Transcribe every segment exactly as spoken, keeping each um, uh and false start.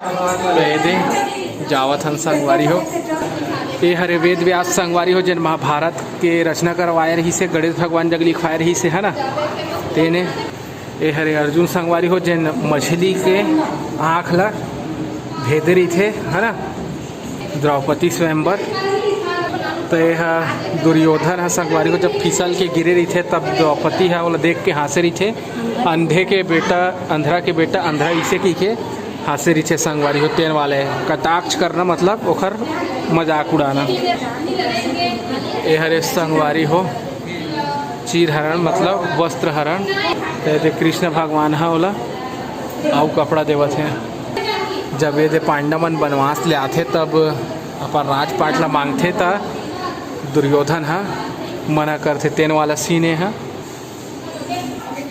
तो ये दे जावत हन संगवारी हो, ये हरे वेद व्यास संगवारी हो, जेन महाभारत के रचना करवाए रहिस हे, गणेश भगवान जग लिखवाए रहिस हे, है ना। तेने ये हरे अर्जुन संगवारी हो, जेन मछली के आँख ला भेदे रहिथे, है ना, द्रौपदी स्वयंवर। तो ये ह दुर्योधन ह संगवारी हो, जब फिसल के गिरे रहिथे, तब द्रौपदी ह ओला देख के हाँसे रहिथे। अंधे के बेटा, अंधरा के बेटा अंधरा, इसे कहिके हाँसे रहिथे संगवारी हो। तेन वाले कटाक्ष करना मतलब ओखर मजाक उड़ाना। ये हरे संगवारी हो चीर हरण मतलब वस्त्र हरण। तो ये दे कृष्ण भगवान ह ओला अउ कपड़ा देवत हे। जब ये दे पांडा मन बनवास ले आथे, तब अपन राजपाट ला मांगथे, त दुर्योधन ह मना करथे। तेन वाला सीन हे।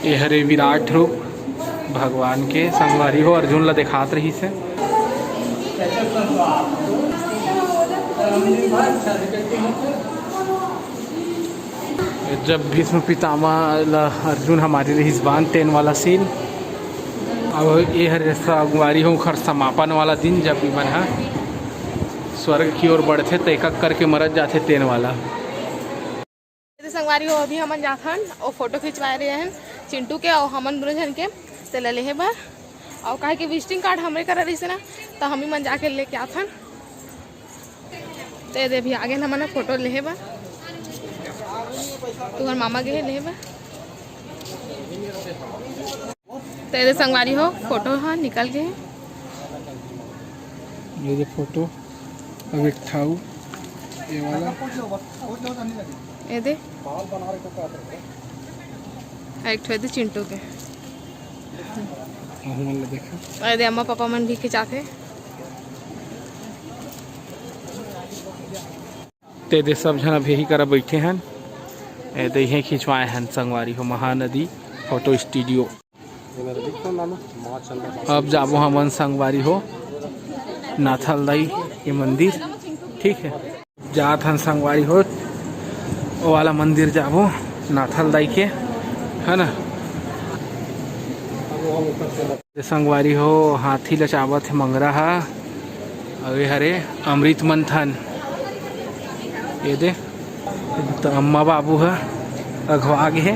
ये हरे विराट रूप भगवान के, संगवारी हो, अर्जुन ला देखात रहिस हे। जब भीष्म पितामह ला अर्जुन ह मारे रहिस बाण, तेन वाला सीन। अउ ये हरे संगवारी हो ओखर समापन वाला दिन, जब इमन ह स्वर्ग की ओर बढ़थे, त एक-एक करके मरत जाथे, तेन वाला। तो संगवारी हो, अभी हमन जाथन अउ फोटो खिंचवाए रहे हन चिंटू के अउ हमन दोनों झन के, तेला लेहे बर। अउ काहे कि विजिटिंग कार्ड हमरे करा रहिस ना, तो हम ही मन जाके लेके आथन। तो ये दे अभी आगे हमन फोटो लेहे बर, तुहर मामा गे हे लेहे बर। तो ये दे संगवारी हो, फोटो ह निकल गे हे। ये दे फोटो, अब एक ठाऊ ये वाला। ये दे। एक ठो ये दे चिंटू के। अहू मन ला देखा। ये दे अम्मा पापा मन भी खिंचाथे। ते दे सब झन अभी यही करा बैठे हन। ए दे इहें खिंचवाए हन संगवारी हो, महानदी फोटो स्टूडियो। अब जाबो हमन संगवारी हो नाथल दाई के मंदिर, ठीक है। जात हन संगवारी हो, ओ वाला मंदिर जाबो नाथल दाई के, है ना। संगवारी हो, हाथी ल चाबत हे मंगरा हा। अउ ये हरे अमृत मंथन। ये दे, तो अम्मा बाबू ह अघवा गे हे।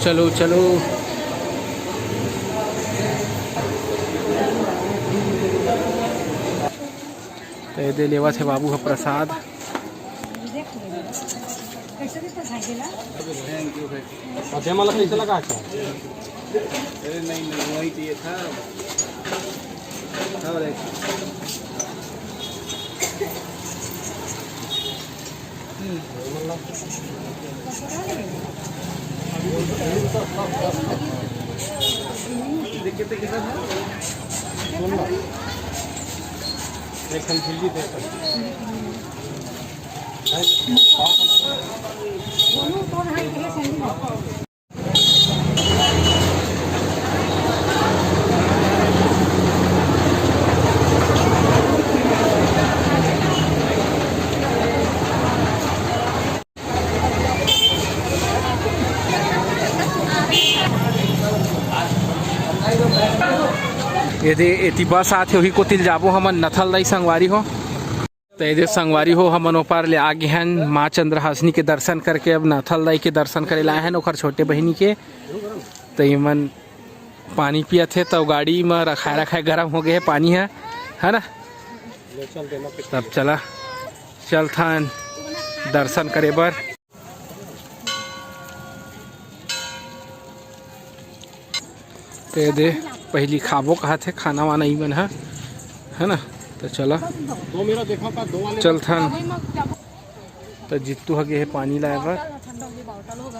चलो, चलो। तो ये दे लेवत हे बाबू ह प्रसाद। और जयमाला कैसे लगा? अच्छा। अरे नहीं, नहीं, वही चाहिए था। और एक। देखिए, देखिए, सर। एक हम खिलजी थे, सर। ये दे, एती बस आथे, ओही कोतिल जाबो हमन नथल दाई संगवारी हो। तो ये दे संगवारी हो, हमन ओपार ले आ गे हन, माँ चंद्रहासिनी के दर्शन करके अब नाथल दाई के दर्शन करे लाए हन, ओखर छोटे बहिनी के। तो इमन पानी पियत हे, तो गाड़ी में रखाए रखाए गरम हो गए हे पानी ह, है ना। तब चला, चलथन दर्शन करे बर। ते दे, पहली खाबो कहाथे खाना वाना ई मन ह, है ना। तो चला, दो मेरा देखा था, दो वाले चलथन। तो जित्तू ह गे हे पानी लाए बर,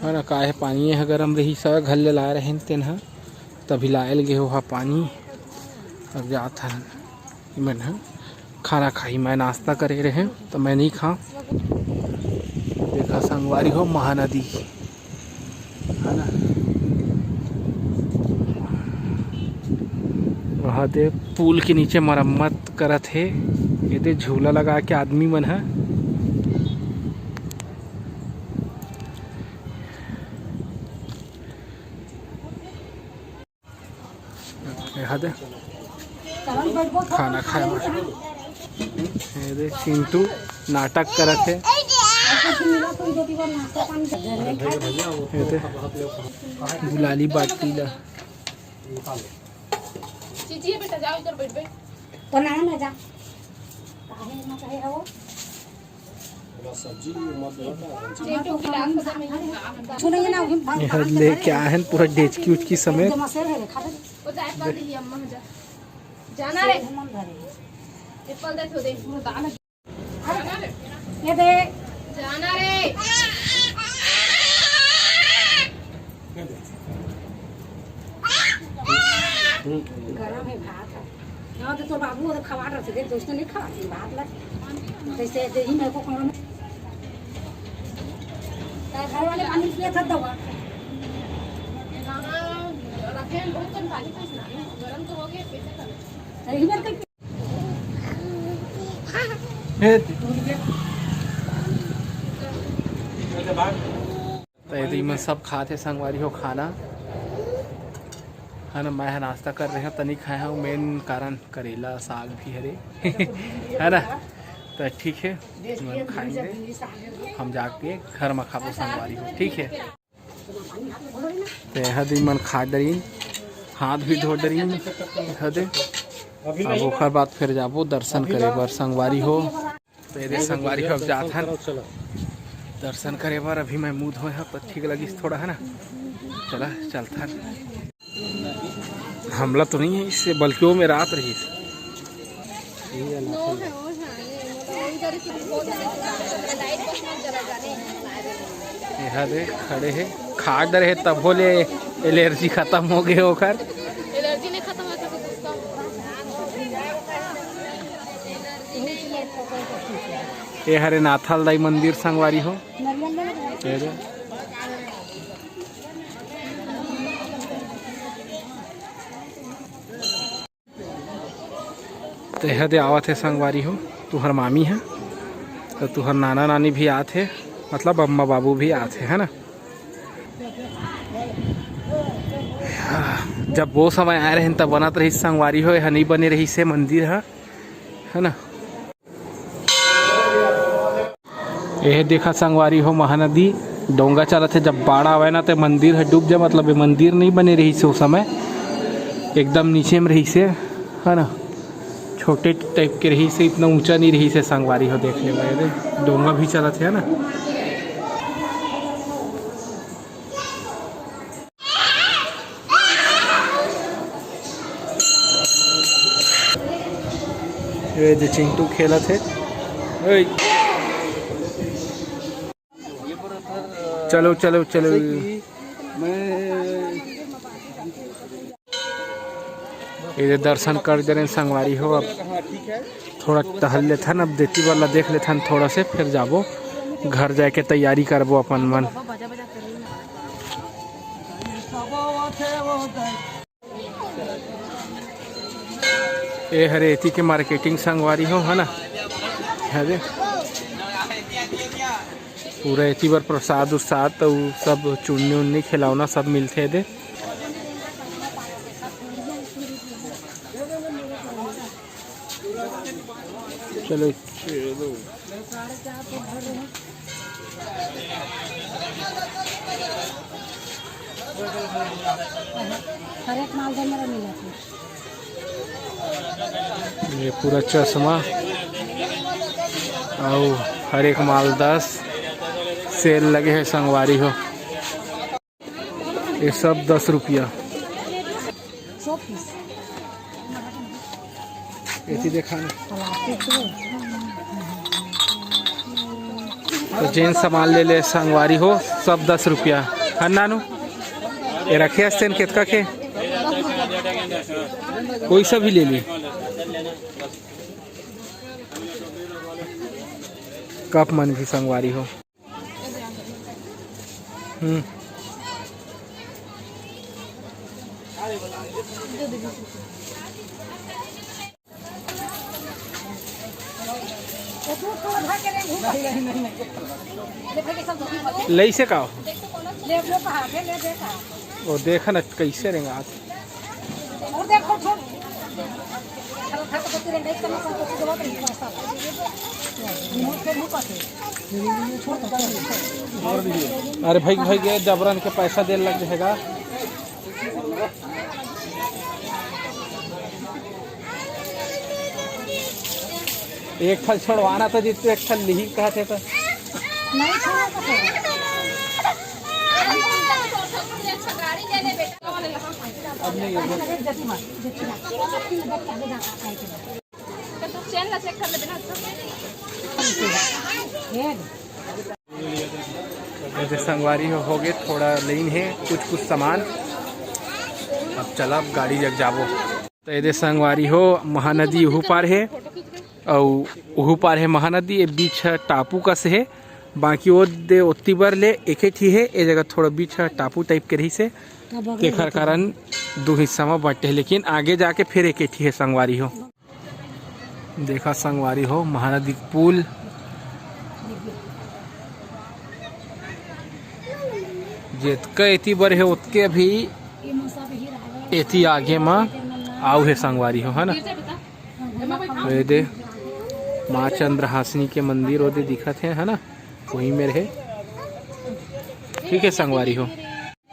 है ना। काहे पानी ह गरम रही, सा घर ले लाए रहेन तेन ह, तभी लाए ल गे हो हा पानी। अब जात हन इमन ह। खाना खाही, मैं नाश्ता करे रहे तो मैं नहीं खा। देखा संगवारी हो महानदी, है ना, वहाँ दे पुल के नीचे मरम्मत करत हे। ये दे झूला लगा के आदमी मन ह। खाना खाए बर। ये दे चिंटू नाटक करत हे। ये दे बुलाली बाटी ला। चीची है बेटा, जाओ इधर बैठ, बैठ। तो ना, ना जा। काहे ना कहे हो? चिंटू गिलास में दे। सुनिए ना, अभी भगवान ये के लेके आए हैं पूरा डेचकी उचकी समेत। जमा से रहे, खा ले। वो चाय पा दी अम्मा, जा। जाना रे। मन भरे। एप्पल दे तो दे, वो दाना। ये दे। जाना रे। गरम है भात है। यहाँ तो तोर बाबू उधर खवा रहे थे, देख, दोस्तों नहीं खवा दी भात ला। जैसे, जैसे ही मेरे को खाना। तारे घर वाले पानी पिए था दवा। हाँ, रखे हैं, बहुत कम पानी पीस ना, गरम तो हो गया, कैसे खाना? सही बात है। हे। तो ये तो इमन सब खात हे संगवारी हो खाना, है ना। मैं ह नाश्ता कर रहे हूँ, तनी खाए हूँ, मेन कारण करेला साग भी हरे, है ना। तो ठीक है, इमन खाएंगे, हम जाके घर में खाबो संगवारी हो, ठीक है। ते ह दिन मन खा डरिन, हाथ भी धो डरिन, ह दे। अब ओखर बाद फिर जाबो दर्शन करे बर संगवारी हो। तो ये दे संगवारी हो, अब जात हन दर्शन करे बर। अभी मैं मुंह धोए हव तो ठीक लगिस थोड़ा, है ना। चला चलथन। हमला तो नहीं है इससे, बल्कि वो में रात रहिस। ये हा देख, खड़े हे, खा डरे हे, तभो ले एलर्जी खत्म हो गए ओकर। एलर्जी नहीं खत्म होता तो गुस्सा। ये हरे नाथल दाई मंदिर संगवारी हो। ये दे। तेहा दे आवत हे संगवारी हो, तुहर मामी ह, तो तुहर नाना नानी भी आत हे, मतलब अम्मा बाबू भी आत हे, है ना। जब वो समय आए रहिन, तब बनत रहिस संगवारी हो, एहा नइ बने रहिस हे मंदिर ह, है ना। एह देखा संगवारी हो, महानदी डोंगा चलत हे। जब बाढ़ आवे ना, ते मंदिर ह डूब जाए, मतलब ये मंदिर नहीं बने रहिस हे ओ समय, एकदम नीचे में रहिस हे, है ना, छोटे टाइप के रहिस हे, इतना ऊंचा नहीं रहिस हे संगवारी हो। देख ले भाई, ये डोंगा भी चलत हे, है ना। ये जे चिंटू खेलत हे। ओए। चलो, चलो, चलो। ये दर्शन कर दे रहे संगवारी हो। अब थोड़ा टहल लेथन, अब देती वाला देख लेथन थोड़ा से, फिर जाबो घर, जाके तैयारी करबो अपन मन। ए हरे एती के मार्केटिंग संगवारी हो, है ना, हरे पूरा एती बर प्रसाद उरसाद तो सब चुन्नी उन्नी खिलौना सब मिलथे दे। चलो, चलो। हर एक माल दे मेरा मिला थे। ये पूरा चश्मा अउ हर एक माल दस, सेल लगे हे संगवारी हो। ये सब दस रुपया। एती देखा ना। तो जेन सामान ले ले संगवारी हो, सब दस रुपया। है नानू? ये रखे हस्ते न केतका के? कोई सा भी ले ली। कप मन भी संगवारी हो। हम्म। लई से का हो? वो देखा ना कैसे रेंगा आज। अरे भाई, भाई, ये जबरन के पैसा दे लग जाएगा। एक ठल छोड़वाना तो जितने एक ठल लिही कहते तो। नहीं छोड़ा तो क्या? अब नहीं है। तो चेन ला चेक कर लेबे ना। ये तो संगवारी हो, हो गए, थोड़ा लेन है कुछ कुछ सामान। अब चला, अब गाड़ी जग जाबो। तो ये दे संगवारी हो, महानदी उहू पार है, अउ उहू पार है महानदी। ये बीच ह टापू कस है, बाकी वो दे ओत्ती बर ले एके ठी है। ये जगह थोड़ा बीच ह टापू टाइप के रहिस है, तेखर कारण दू हिस्सा में बंटे है, लेकिन आगे जाके फिर एके ठी है संगवारी हो। देखा संगवारी हो, महानदी के पुल जेतका एती बर हे, ओतके अभी एती आगे मा आऊ हे संगवारी हो, है ना? ये दे माँ चंद्रहासिनी के मंदिर ओदे दिखत हे, है ना? वही मेर हे। ठीक है संगवारी हो।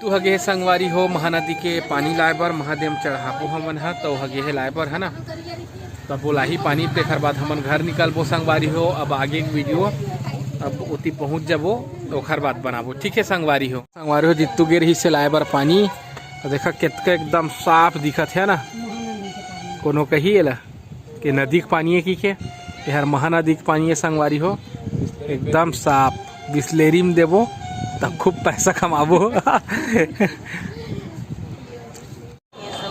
तू हगे हे संगवारी हो, महानदी के पानी लाए बर महादेव चढ़ाबो हमन ह, तो हगे हे लाए बर, है ना? तब बोलाही पानी, तेखर बाद हमन घर निकलबो संगवारी हो। अब आगे के वीडियो अब ओती पहुँच जाबो, ओखर बाद बनाबो, ठीक है संगवारी हो। संगवारी हो, जित्तू गे रहिस हे लाए बर पानी, तो देखा केतका एकदम साफ दिखत हे ना, कोनो कही एला कि नदी के पानी है कि के? एहर महानदी के पानी है संगवारी हो, एकदम साफ। बिसलेरी में देबो त खूब पैसा कमाबो।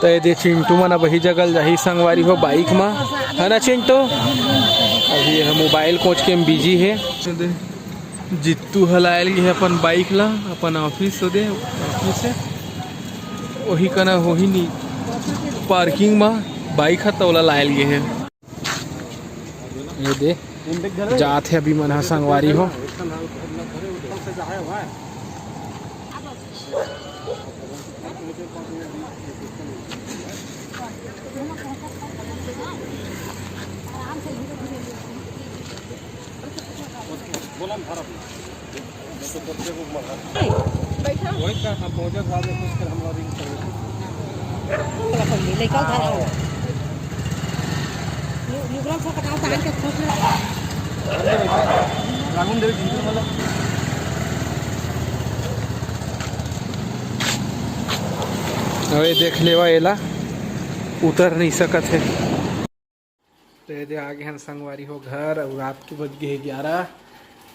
तो ये दे चिंटू मन अब वही जगह जाही संगवारी हो बाइक मा, है ना चिंटू? अभी ये मोबाइल कोच के में बिजी है। जित्तू ह लायल गे हे अपन बाइक ला, अपन ऑफिस ओदे, ऑफिस से वही कना होही नी पार्किंग मा बाइक ह, तौला लायल गे हे। ये दे जात हे अभी मन ह संगवारी हो। अरे देख लेवा एला, उतर नहीं सकत हे। तो ये दे आ गे हन संगवारी हो घर, अउ रात के बज गे हे ग्यारह,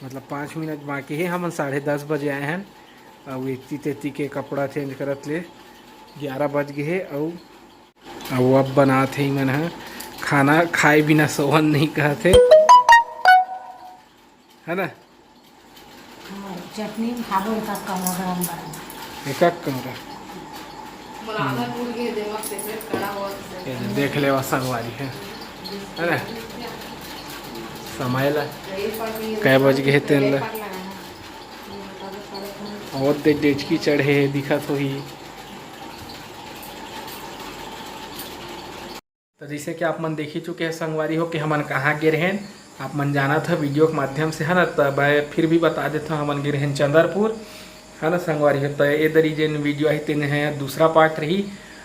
मतलब पाँच मिनट बाकी हे। हमन साढ़े दस बजे आए हन, अउ एती तेती के कपड़ा चेंज करत ले ग्यारह बज गे हे। अउ अउ अब बनात हे इमन ह खाना, खाए बिना सोहन नहीं कहत हे, है ना? हाँ, चटनी में खाबो एक आध कमरा गरम गरम। एक आध कमरा। ये देख लेवा संगवारी है, है ना? समय ला कै बज गे हे तेन ला। और दे डेचकी चढ़े हे, दिखत होही। तो जैसे कि आप मन देख ही चुके हैं संगवारी हो कि हमन कहाँ गे रहेन, आप मन जानत ह वीडियो के माध्यम से, है ना। तब फिर भी बता देत हूँ, हमन गे रहेन चंदरपुर, है ना संगवारी हो। तो ये दरी जेन वीडियो आही तेन है दूसरा पार्ट रही।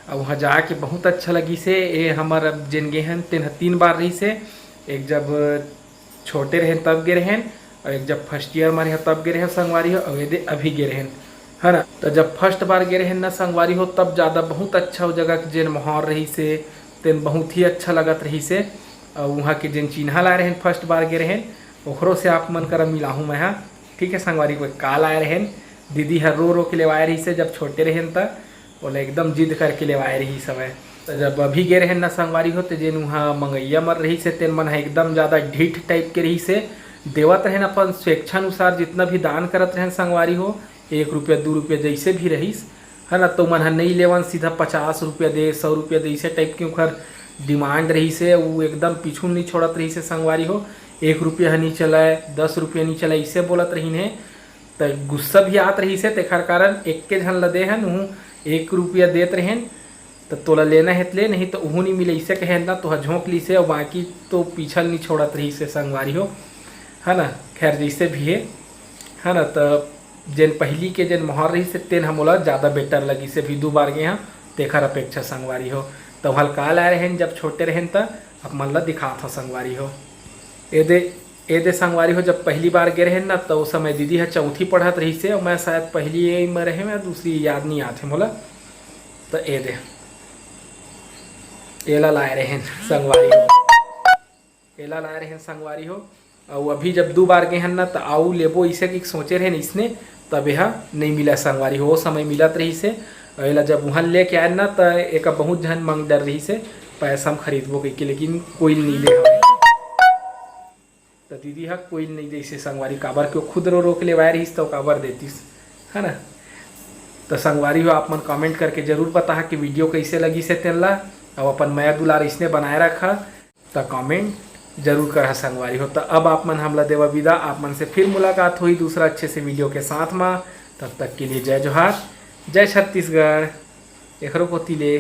और वहाँ जाके बहुत अच्छा लगी से, ये हमर अब जेन गे हन तेन ह तीन बार रही से। एक जब छोटे रहेन तब गे रहेन, और एक जब फर्स्ट ईयर मारे तब गे रहेन संगवारी हो, और ये दे अभी गे रहेन, है ना। तो जब फर्स्ट बार गे रहेन ना संगवारी हो, तब ज़्यादा बहुत अच्छा वो जगह के जेन माहौल रही से, तेन बहुत ही अच्छा लगत रही से। और वहाँ के जेन चिन्हा लाए रहेन फर्स्ट बार गे रहेन, ओकरो से आप मन करा मिलाहूँ मैं, हाँ। ठीक है संगवारी, कोई काल आए रहेन, दीदी हर रो रो के लेवाए रही से जब छोटे रहेन त, ओला एकदम जिद करके लेवाए रही समय। तो जब अभी गे रहेन ना संगवारी हो, तो जेन उहाँ मंगैया मन रही से, तेन मन ह एकदम ज़्यादा ढीठ टाइप के रही से, देवत रहेन अपन स्वेच्छानुसार जितना भी दान करत रहेन संगवारी हो, एक रुपया दू रुपया जैसे भी रहीस, है ना, तो मन ह नहीं लेवन, सीधा पचास रुपया दे, सौ रुपया दे, इसे टाइप के ओखर डिमांड रही से। वो एकदम पीछू नहीं छोड़त रही से संगवारी हो, एक रुपया ह नहीं चलाए, दस रुपया नहीं चलाए, इसे बोलत रहीन है। त गुस्सा भी आत रहिस हे, तेखर कारण एक्के झन ल दे हन, उहूँ एक रुपया देत रहेन। त तोला लेना हे त ले, नहीं त उहू नहीं मिले, इसे कहे ना, तो ह झोंक लिसे, अउ बाकी तो पीछा ल नहीं छोड़त रहिसे संगवारी हो, है ना। खैर, जैसे भी है, है ना, त जेन पहली के जेन मोहर रहिसे, तेन ह मोला ज़्यादा better लगिसे, अभी दू बार गे हन, तेखर अपेक्षा संगवारी हो। त ओहल का लाए रहेन, जब छोटे रहेन, त आप मन ला दिखात हो संगवारी हो। ए दे, ए दे संगवारी हो, जब पहली बार गे रहेन ना, त ओ समय दीदी ह चौथी पढ़त रहिसे, अउ मैं शायद पहली ए में रहे, मैं दूसरी याद नहीं आथे मोला। त ए दे, एला लाए रहेन संगवारी हो, एला लाए रहेन संगवारी हो। अउ अभी जब दू बार गे हन ना, त आऊ लेबो इसे कि सोचे रहेन इसने, तब एहा नहीं मिला संगवारी हो। ओ समय मिलत रहिसे, अउ एला जब उहन लेके आएन ना, त एका बहुत झन मंग डर रहिसे, पैसा म खरीदबो कहिके, लेकिन कोई नहीं दे हवे। त दीदी ह कोई नहीं देइसे संगवारी, काबर कि ओ खुद रो रो के लेवाए रहिस, त ओ काबर देतिस, है ना। त संगवारी हो, आप मन comment करके जरूर बताहा कि video कैसे लगिसे तेन ला, अउ अपन मया दुलार इसने बनाए रखा। त comment जरूर करहा संगवारी हो। त अब आप मन हमला देवा विदा, आप मन से फिर मुलाकात होही दूसरा अच्छे से video के साथ मा। तब तक के लिए जय जोहार, जय छत्तीसगढ़। एकरो कोती ले